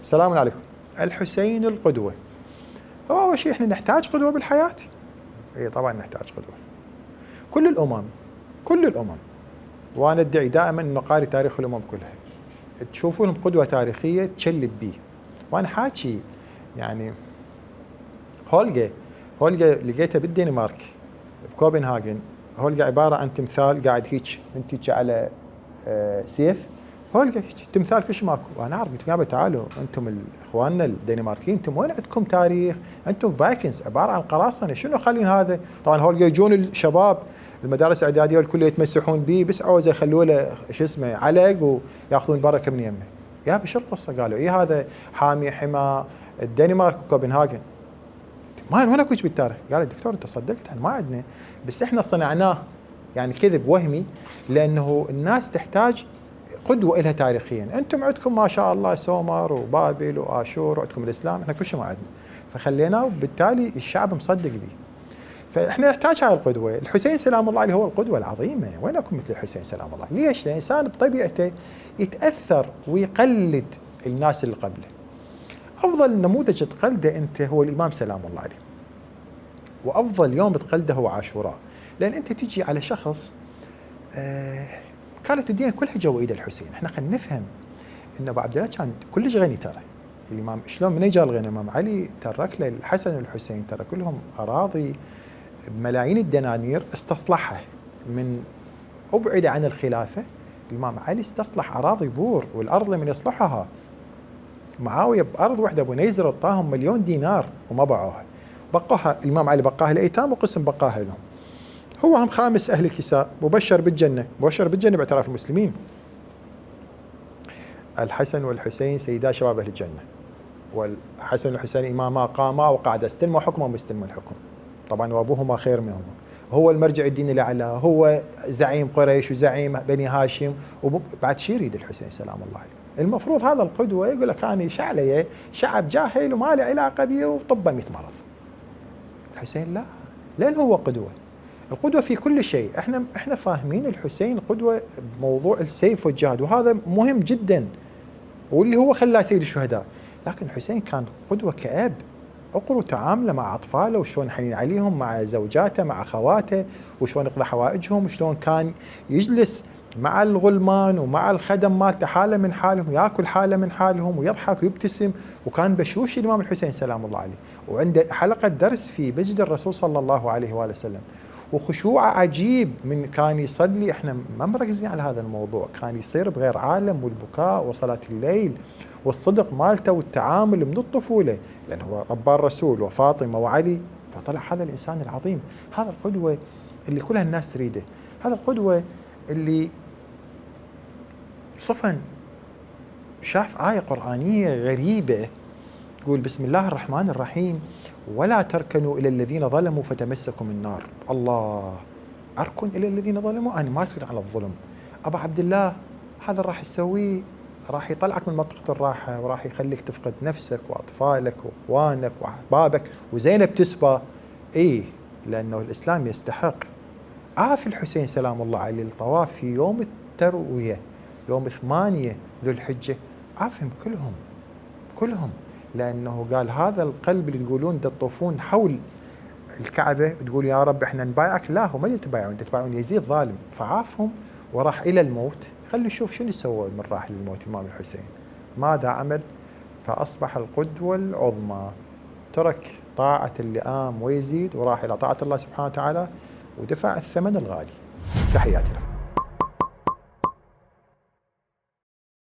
السلام عليكم. الحسين القدوة. هو أول شيء إحنا نحتاج قدوة بالحياة؟ إيه طبعا نحتاج قدوة. كل الأمم وأنا أدعي دائما أنه قاري تاريخ الأمم كلها تشوفونهم قدوة تاريخية تشلب به. وأنا حاكي يعني هولغا لقيته بالدنمارك بكوبنهاجن. هولغا عبارة عن تمثال قاعد هيك منتج على سيف. هولغا تمثال كش ماكو. وانا اعرف قلت يابا تعالوا انتم اخواننا الدنماركيين انتم وين عندكم تاريخ؟ انتم فايكنز عباره عن قراصنه شنو خلين هذا؟ طبعا هولغا يجون الشباب المدارس الاعداديه والكل يتمسحون به بس عوزه يخلوا له شو اسمه علق وياخذون بركه من يمه. يابا شو القصه؟ قالوا اي هذا حامي حمى الدنمارك وكوبنهاجن. ما وين اكو بالتاريخ؟ قال الدكتور انت صدقت احنا ما عندنا بس احنا صنعناه يعني كذب وهمي لانه الناس تحتاج قدوة إلها تاريخيا. أنتم عندكم ما شاء الله سومر وبابل وآشور وعندكم الإسلام إحنا كل شيء ما عندنا فخليناه وبالتالي الشعب مصدق به. فإحنا نحتاج هاي القدوة. الحسين سلام الله عليه هو القدوة العظيمة. وين أكو مثل الحسين سلام الله؟ ليش؟ لأن الإنسان بطبيعته يتأثر ويقلد الناس اللي قبله. أفضل نموذج تقلده أنت هو الإمام سلام الله عليه وأفضل يوم تقلده هو عاشوراء. لأن أنت تجي على شخص كانت الدنيا كلها جو ايد الحسين. احنا خلينا نفهم ان ابو عبد الله كان كلش غني ترى. الامام شلون من جاء الغنى؟ الامام علي ترك له الحسن والحسين ترك لهم اراضي بملايين الدنانير استصلحها من ابعد عن الخلافه. الامام علي استصلح اراضي بور والارض من يصلحها. معاويه بارض واحده ابو نيزر اعطاهم مليون دينار وما باعوها. بقاها الامام علي بقاها الايتام وقسم بقاها لهم. هو هم خامس أهل الكساء مبشر بالجنة باعتراف المسلمين. الحسن والحسين سيدا شباب أهل الجنة والحسن والحسين إماما قاما وقعدا استلموا حكمهم واستلموا الحكم طبعا وأبوهما خير منهم. هو المرجع الديني الأعلى هو زعيم قريش وزعيم بني هاشم وبعد شي يريد الحسين سلام الله عليه. المفروض هذا القدوة يقول لك أنا شعلية شعب جاهل وما له علاقة بي وطبا 100 مرض. الحسين لا لأن هو قدوة. القدوة في كل شيء. احنا فاهمين الحسين قدوة بموضوع السيف والجهاد وهذا مهم جدا واللي هو خلاه سيد الشهداء. لكن الحسين كان قدوة كأب. اقروا تعامله مع اطفاله وشلون حنين عليهم مع زوجاته مع اخواته وشلون يقضي حوائجهم وشلون كان يجلس مع الغلمان ومع الخدم مالته حاله من حالهم ياكل حاله من حالهم ويضحك ويبتسم. وكان بشوش الامام الحسين سلام الله عليه وعنده حلقة درس في مسجد الرسول صلى الله عليه وآله وسلم وخشوع عجيب من كان يصلي. احنا ما مركزين على هذا الموضوع. كان يصير بغير عالم والبكاء وصلاة الليل والصدق مالته والتعامل من الطفولة لأنه هو ربى الرسول وفاطمة وعلي فطلع هذا الإنسان العظيم. هذا القدوة اللي كلها الناس تريده. هذا القدوة اللي صفا شاف آية قرآنية غريبة تقول بسم الله الرحمن الرحيم ولا تركنوا إلى الذين ظلموا فتمسكم النار. الله أركن إلى الذين ظلموا؟ أنا ما أسكت على الظلم. أبا عبد الله هذا راح يسويه راح يطلعك من منطقة الراحة وراح يخليك تفقد نفسك وأطفالك وأخوانك وأحبابك وزينب تسبى. إيه لأنه الإسلام يستحق. عاف الحسين سلام الله عليه الطواف في يوم التروية يوم 8 ذو الحجة عافهم كلهم لأنه قال هذا القلب اللي تقولون تطوفون حول الكعبة تقول يا رب احنا نبايعك. لا هم ما يتبايعون تتبايعون يزيد ظالم. فعافهم وراح إلى الموت. خلوا نشوف شنو سوى من راح للموت الإمام الحسين ماذا عمل. فأصبح القدوة العظمى. ترك طاعة اللئام ويزيد وراح إلى طاعة الله سبحانه وتعالى ودفع الثمن الغالي. تحياتي لكم.